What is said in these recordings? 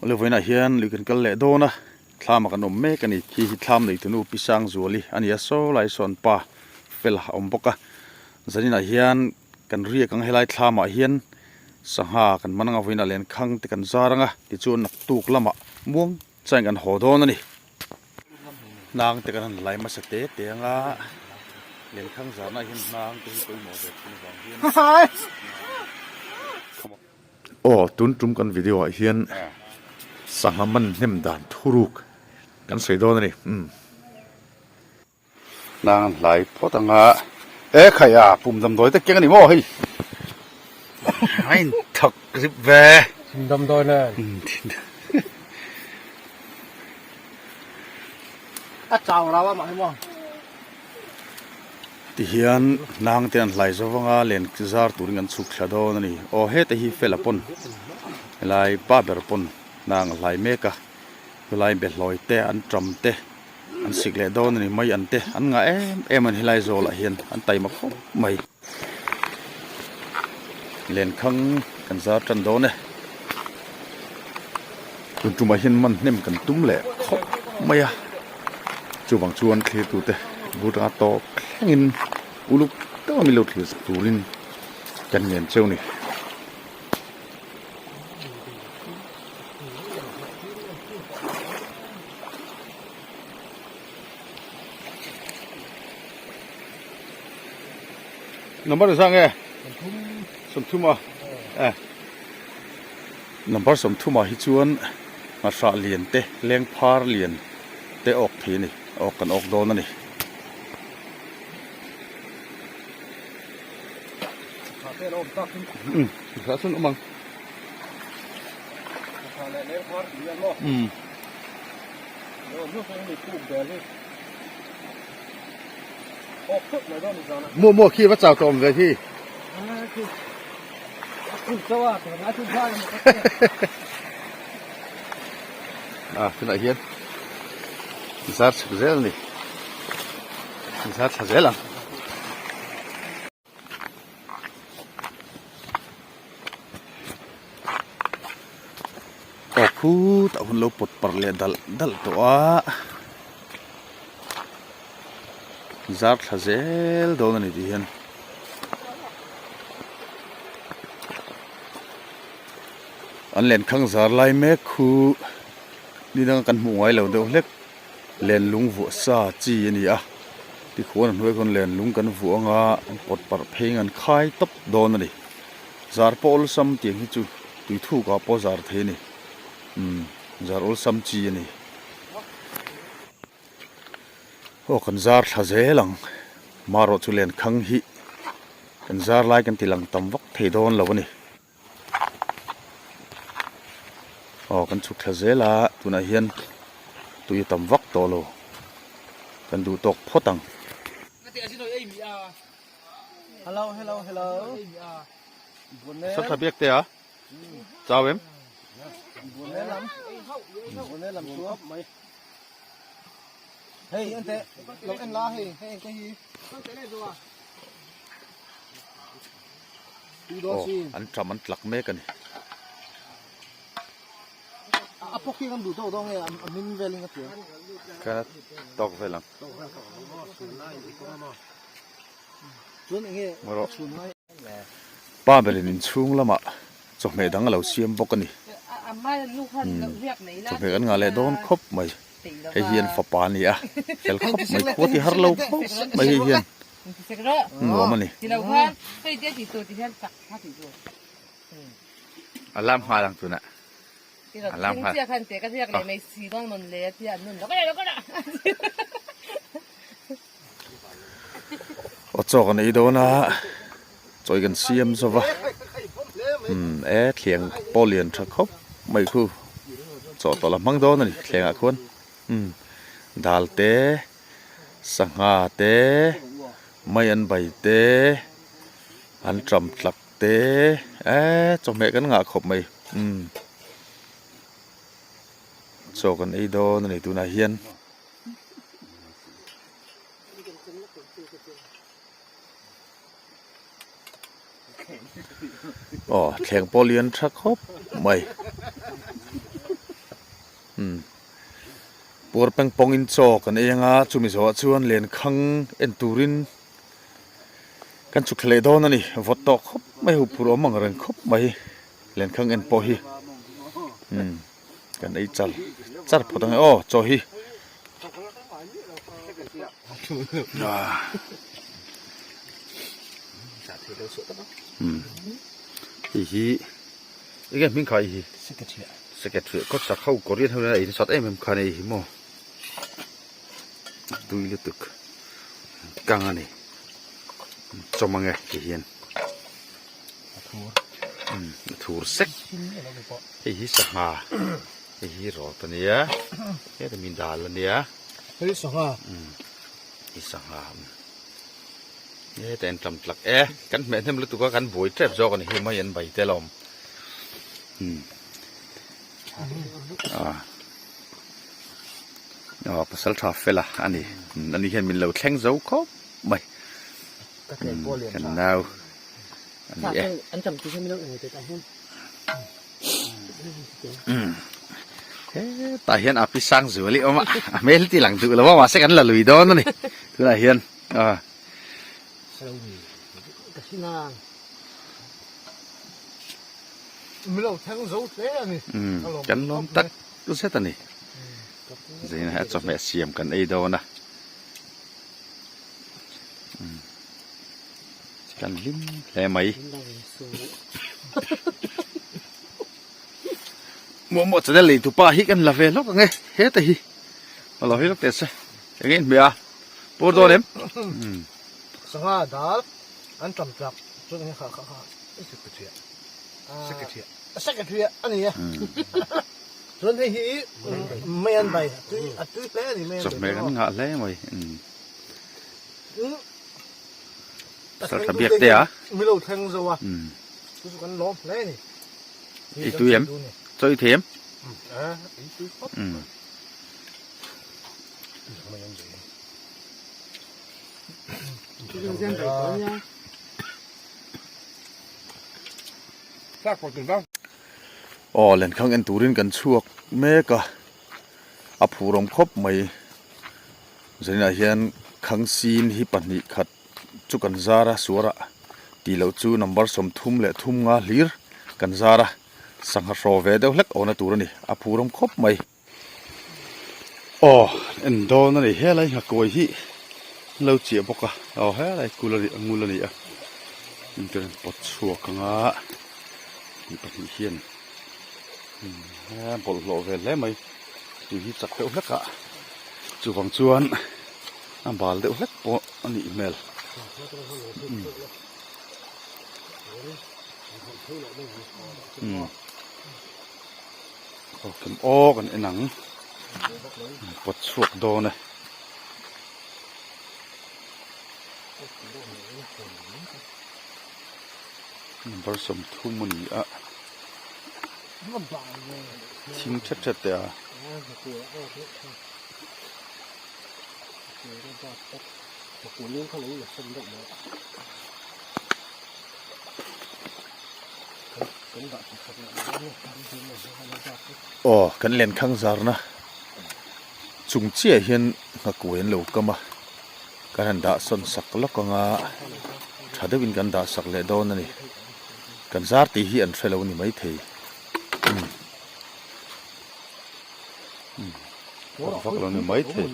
Awle vawiinah hian lui kan kal leh dawn a, thlam ah kan awm mek a ni. Khi hi thlam neitunu Pi Sangzuali a ni a, saw lai sawn pa fel a awm bawk a. Zaninah hian kan riak ang helai thlam ah hian sangha kan man anga vawiinah lenkhang te kan zar ang a, tichuan naktuk lamah muang Chuan kan haw dawn a ni. Hnang te kan han lai hmasa te te ang a, lenkhang zarna hian hnang te hi pawimawh ve thin avang hian Aw tun tum kan video ah hian sangha man hnem dan thuruk kan sawi dawn a ni. Umm. Hnang an hlai phawt ang a, e khai a pum damdawi te keng a ni maw hei a in thak rip ve. Thin damdawi nen. A chau rau a mah hi maw. Tihian hnang te an hlai zo vang a, len zar turin kan chhuk thla dawn a ni. Aw heta hi fela pawn helai pa ber pawn hnang a hlai mek a, helai behlawi te an ṭam te. An sik leh dawn a ni mai an te an ngah em em a ni helai zawlah hian an taima khawp mai. Lenkhang kan zar tan dawn e. Tun tumah hian man hnem kan tum leh khawp mai a. Chuvang chuan thlirtute bul tanga tawp thlengin uluk deuh a milo thlir turin kan ngen cheu ni. Number zah nge? Sawmthum a e Number 30 ah hi chuan nghahrah lian te leng phar lian te awk thei a ni awk kan awk dawn a ni. Umm nghahrah chuan awm ang. Umm. Maw maw khi va chau tawh awm ve khi. A tunah hian zar chhuk zel a ni zar thla zel ang. Aw khut a hun lo pawt parh leh dalh dalh tawh a zar thla zel dawn a ni tih hian an lenkhang zar lai mek khu ni danga kan hmuh ngai lo deuh hlek. Len lung vuah sa chi a ni a, tikhuan a hnuai khawn len lung kan vuah anga an pawt parh phei ang an khai tawp dawn a ni. Zar pawh awlsam tiang hi chu tui thuk ah pawh zar thei a ni, umm zar awlsam chi a ni. Aw kan zar thla zel ang, marawh chu len khang hi kan zar lai kan ti lang tam vak thei dawn lo a ni. Aw kan chhuk thla zel a tunah hian tui a tam vak tawh lo kan duh tawk phawt ang. Hello hello hello Sir thla biak te a chau em? Hei en teh lo en la hei hei te hi. Aw an ṭam an tlak mek a ni. A pawk hi kan duh tawk dawn nge a hmin velin ka hria. Ka tawk vel ang. Chuan enge chhun ngai. Pa berin inchhung lamah chawhmeh dang a lo siam bawk a ni. Chawhmeh kan ngah leh dawn khawp mai. Hei hi an fapa a ni a, fel khawp mai khua ti har lo khawp mai hei hian. Nuam a ni. A lam nghal ang tunah. A lam nghal. Aw chaw kan ei dawn a, chawi kan siam zova. Umm e thliang pawh lian tha khawp mai khu chaw tawlh a hmang dawn a ni thliangah khuan. Umm dal te. Sangha te, mai an bai te, an ṭam tlak te, eee chawhmeh kan ngah khawp mai umm chaw kan ei dawn a ni tunah hian. Aw thleng pawh lian tha khawp mai. Umm puar peng pawngin chaw kan ei anga chumi zawhah chuan lenkhang en turin kan chhuk thla leh dawn a ni. Vawt tawh khawp mai ho phur awm ang reng khawp mai lenkhang en pawh hi umm kan ei char char phawt ang e aw chaw hi. Umm hei hi enge hming kha hei hi secretary kawt chak ho korean ho hian a insat em em kha a ni hi maw tui lutuk kang a ni chawm ang e ti hian umm a thur sek hei hi sangha hei hi rawt a nia heta mi dal a nia hei sangha umm hei sangha. Heta en tam tlak e kan hmeh hnem lutuk a kan buai tep zawk a ni hi mai an bai tel a awm ah pasal tha fel a ani ani hian min lo thleng zo khawp mai kan nau ani e. Hetah hian a pi sang zual i awm a a hmel ti lang duh lo a mahse kan la lui dawn a ni tunah hian ah. Kan lawm tak zet a ni zainah hian chawhmeh siam kan ei dawn a kan hlim hle mai. Muah muah channel nei tupa hi kan la ve hlawk ang e heta hi a lo hi lawk teh se eng nge inhmeh a pur dawn em sangha dal an tam tlak chuan eng kha kha kha secretary secretary a ni a chuan hei hi mei an bai tui a tui hle a ni mei an bai chawhmeh kan ngah hle mai Pasal tha biak te a. Mi lo thleng zo a. Chu chu kan lawm hle ni. I tui em? Chaw i thei em? A, i tui khawp. Aw lenkhang en turin kan chhuak mek a, a phur awm khawp mai. Zaninah hian Khangsin hi pahnih khat chu kan zar a, suarah tih loh chu number 33 nga hlir kan zar a, sangha hraw ve deuh hlek awhna tur a ni, a phur awm khawp mai. Aw en dawn a ni, helai nghakuai hi an lo chiah bawk a, aw helai kul a ni a ngul a ni a, internet pawt chhuak anga pahnih hian bawlhhlawh ve hle mai. Tui hi chak deuh hlek a chuvang chuan a bal deuh hlek pawh a nih hmel umm aw kem aw kan en ang pawt chhuak dawn e. Number 30 a ni a. Thing thet thet teh a. Aw kan lenkhang zarna chung chiah hian nghakuai an lo kam a kan han dah sawn sak lawk anga tha deuhin kan dah sak leh dawn a ni. Kan zar tih hi an hre lo ni maithei. Umm. Umm. Vak vak lo ni maithei.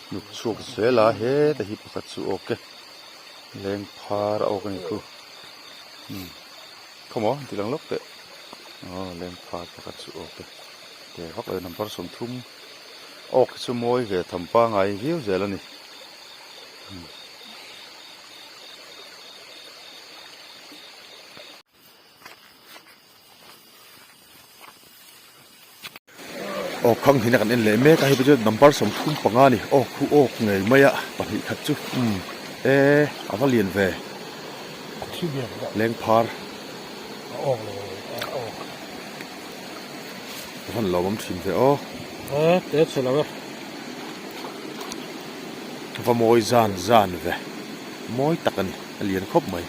Hnuk chhuak zel a heta hi pakhat chu awk e. Leng phar a awk a ni khu. Umm khawmaw an ti lang lawk teh aw leng phar pakhat chu awk e teh vak lo number 30 awk hi chu mawi ve tham pangai viau zel a ni umm. Aw khang hina kan en leh mek a hei pawh chu number 35 a ni aw khu awk ngei mai a pahnih khat chu umm e a va lian ve leng phar a van lawm awm thin ve aw. E te chhe lo e. Va mawi zan zan ve. Mawi tak a ni. A lian khawp mai.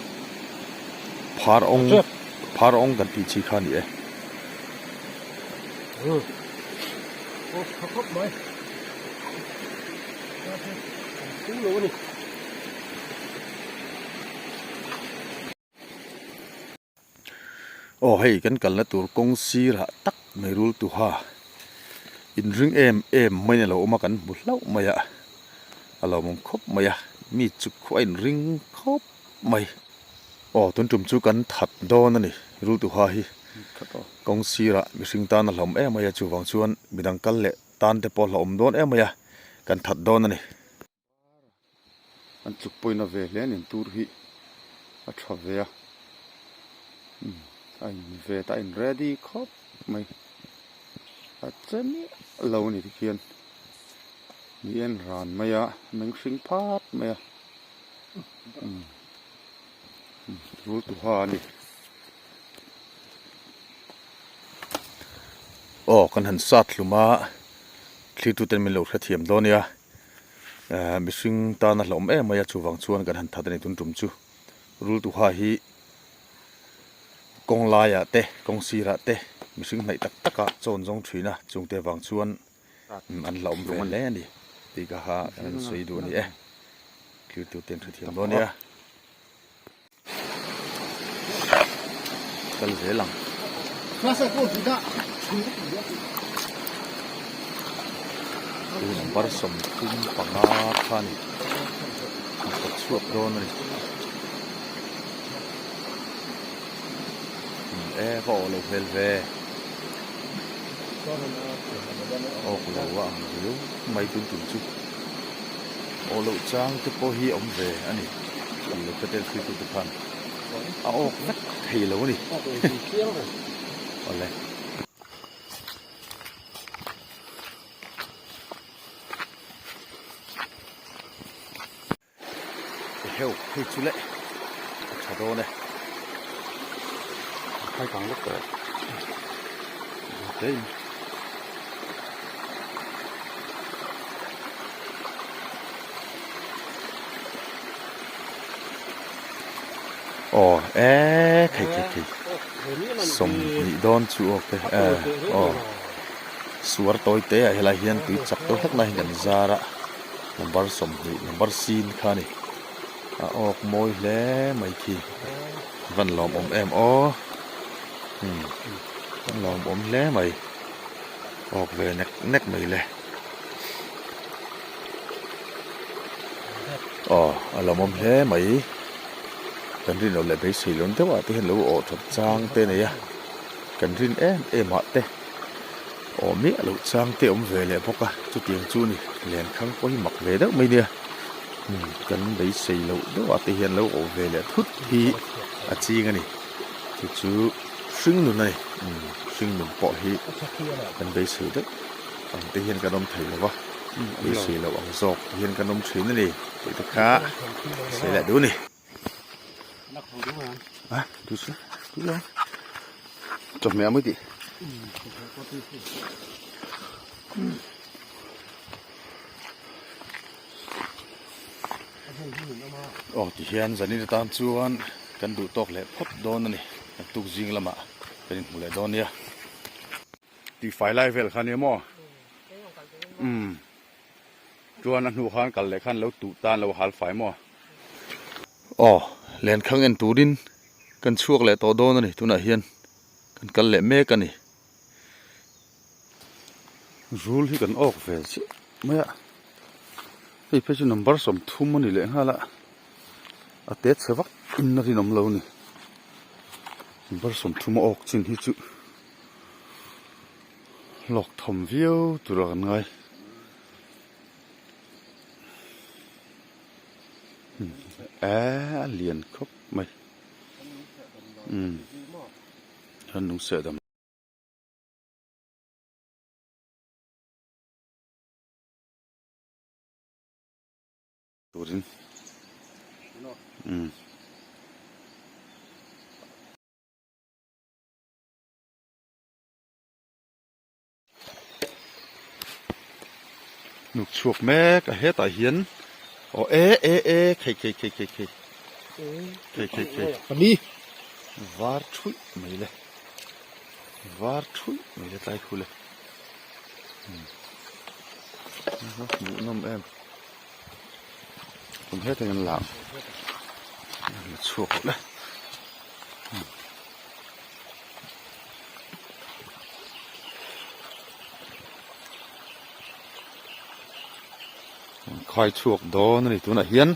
Phar awng phar awng kan tih chi kha a ni e. Umm. Aw tha khawp mai. Kan lo a ni. Aw hei kan kalna tur kawng sirah tak mai rul tuha inring em em mai a lo awm a kan hmu hlauh mai a a lawmawm khawp mai a mi chuk khu a inring khawp mai aw tun tum chu kan that dawn a ni rul tuha hi kawng sirah mihring tan a hlawm em mai a chuvang chuan midang kal leh tan te pawh a hlauhawm dawn em mai a kan that dawn a ni. An tluk pawhin a ve hle a ni tur hi a tha ve a umm a in ve ta a in ready khawp mai a che miah lo a ni tikhian ni en ran mai a meng hring phat mai a umm rul tuha a ni. Aw kan han sat hlum a thlir tuten min lo hrethiam dawn nia. Ehh mihring tana hlauhawm em mai a chuvang chuan kan han that a ni tun tum chu rul tuha hi kawng laiah te kawng sirah te mihring hnaih tak tak ah chawn zawng thin a chungte vang chuan an hlauhawm ve hle a ni tih ka kha kan han sawi duh a ni e thlir tur te an hrethiam dawn nia. Kal zel ang. Chu number 35 kha a ni. A kawt chhuak dawn a ni. E va awh lo hmel ve. Awk lo a ang riau mai tun tum chu. Awh loh chang te pawh hi a awm ve a ni. An lo hre tel hruaitu te khan a awk vek thei lo a ni. Awle. Eheu hei chu leh a tha dawn e. A khai kang lawk tawh. Tlem. Aw e thei thei thei 20 dawn chu aw ke e aw suar tawi te ah helai hian tui chak deuh hlek lai hian kan zar a number 20 number sin kha a ni a awk mawi hle mai khi van lawmawm em aw umm lawmawm hle mai awk ve nek nek mai le. Aw a lawmawm hle mai kan rin loh leh beisei lo deuh ah te hian lo awh that chang te a nei a kan rin em em ah te awh miah loh chang te a awm ve leh bawk a chutiang chu a ni lenkhang pawh hi mak ve deuh mai nia umm kan beisei loh deuh ah te hian lo awh ve leh thut hi a ching a ni chu chu hringnun a ni umm hringnun pawh hi kan beisei deuh. Ang te hian kan awm thei lo va, beisei loh ang zawk te hian kan awm thin a ni tih te kha sawi leh duh a ni. A tui chu tui lo chawhmeh a mawi tih. Aw tihian zanin atan chuan kan duh tawk leh phawt dawn a ni naktuk zing lamah kan inhmu leh dawn nia. Tih fai lai vel kha nia maw? Umm. Chuan a hnu khan kal leh khan lo tuh tan lo hal fai maw? Aw, lenkhang en turin kan chhuak leh tawh dawn a ni. Tunah hian kan kal leh mek a ni. Rul hi kan awk ve chiah mai a. Hei phei chu number 30 a ni leh nghal a. A te chhe vak in a rinawm lo a ni. Number 30 a awk chin hi chu. Hlawk thawm viau tur a kan ngai. Eee a lian khawp mai. Umm an nung seh dam. Turin. Umm. Hnuk chhuak mek a hetah hian aw e e e khei khei khei khei khei khei khei khei pali var thuih mai le var thuih mai le tlai khu le hmuh nawm em tum hetah hian lang la chhuak le. Khai chhuak dawn a ni tunah hian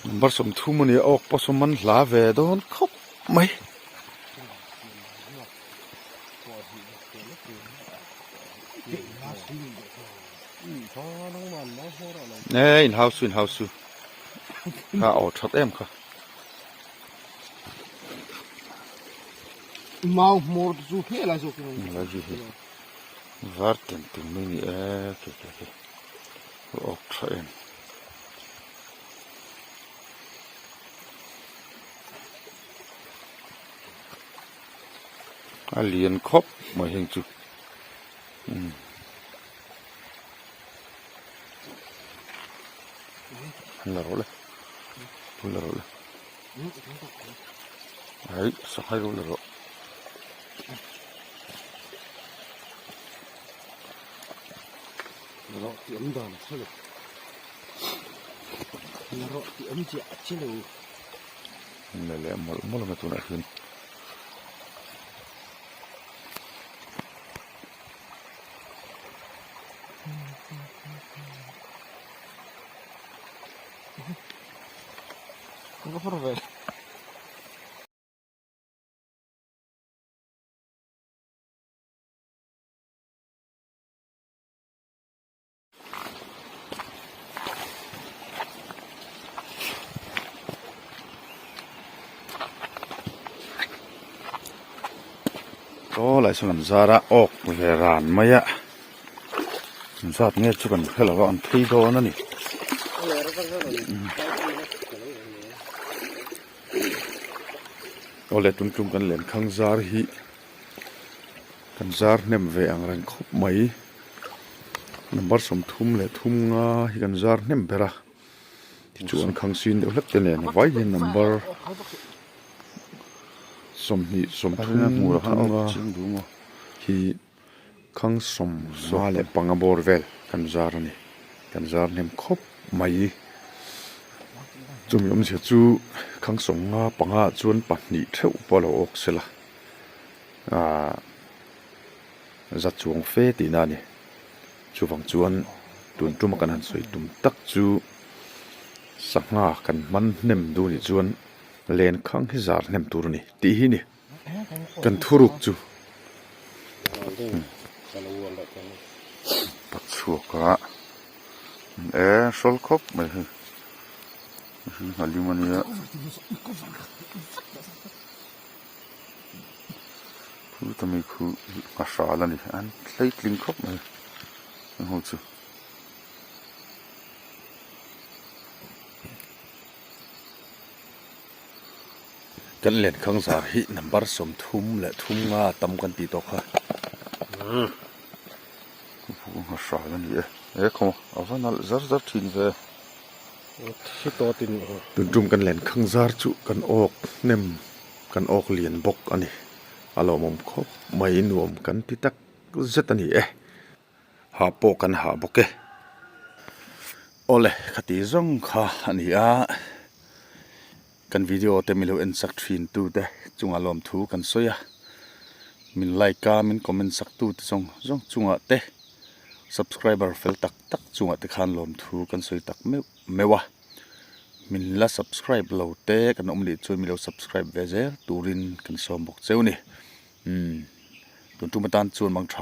number 30 a ni a awk pawh saw man hla ve dawn khawp mai. E inhau su inhau su kha aw that em kha. Mau hmawr te chu hle lai zawk in lai hi hi var ten tum mai ni e ke ke ke awk tha em a lian khawp mai heng chu umm la rawh le la rawh le. Ai sanghai ro la rawh. La rawh tih awm dan a lo. La rawh tih awm chiah a chi lo. La leh mawlh mawlh ang a tunah hian. Aw lai sawn an zar a awk ve ran mai a. Zat nge chu kan hre lo a an phei dawn a ni. Aw le tum tum kan lenkhang zar hi kan zar hnem ve ang reng khawp mai. Number 33 nga hi kan zar hnem ber a tichuan khang sin deuh hlek te nen vai hian number 20 30 nga hi. Khang 15 leh panga bawr vel kan zar a ni. Kan zar hnem khawp mai. Chumi awmzia chu khang 15 panga ah chuan pahnih theuh pawh a lo awk sela aah za chuang fe tihna a ni. Chuvang chuan tun tuma kan han sawi tum tak chu sangha kan hman hnem duh nih chuan len khang hi zar hnem tur a ni tih hi a ni. Kan thuruk chu pat chhuak a e hrawl khawp mai hei hi nghalim a nia khu ta mi khu a hral a ni an hleitling khawp mai heng ho chu. Kan lenkhang zar hi number 33 nga tam kan tih tawh kha. Nga hral a ni e. E khaw a va nalh zar zar thin ve. Tun tum kan lenkhang zar chu kan awk hnem kan awk lian bawk a ni. A lawmawm khawp mai nuam kan ti tak zet a ni e. Hah pawh kan hah bawk e. Awle khati zawng kha a ni a, kan video te milo en sak thin tu te chungah lawmthu kan sawi a, min like a min comment sak tu te zawng zawng chungah te subscriber fel tak tak chungah te khan lawmthu kan sawi tak meuh meuh a, min la subscribe lo te kan awm leh chuan milo subscribe ve zel turin kan sawm bawk cheu a ni, umm tun tum atan chuan mang tha.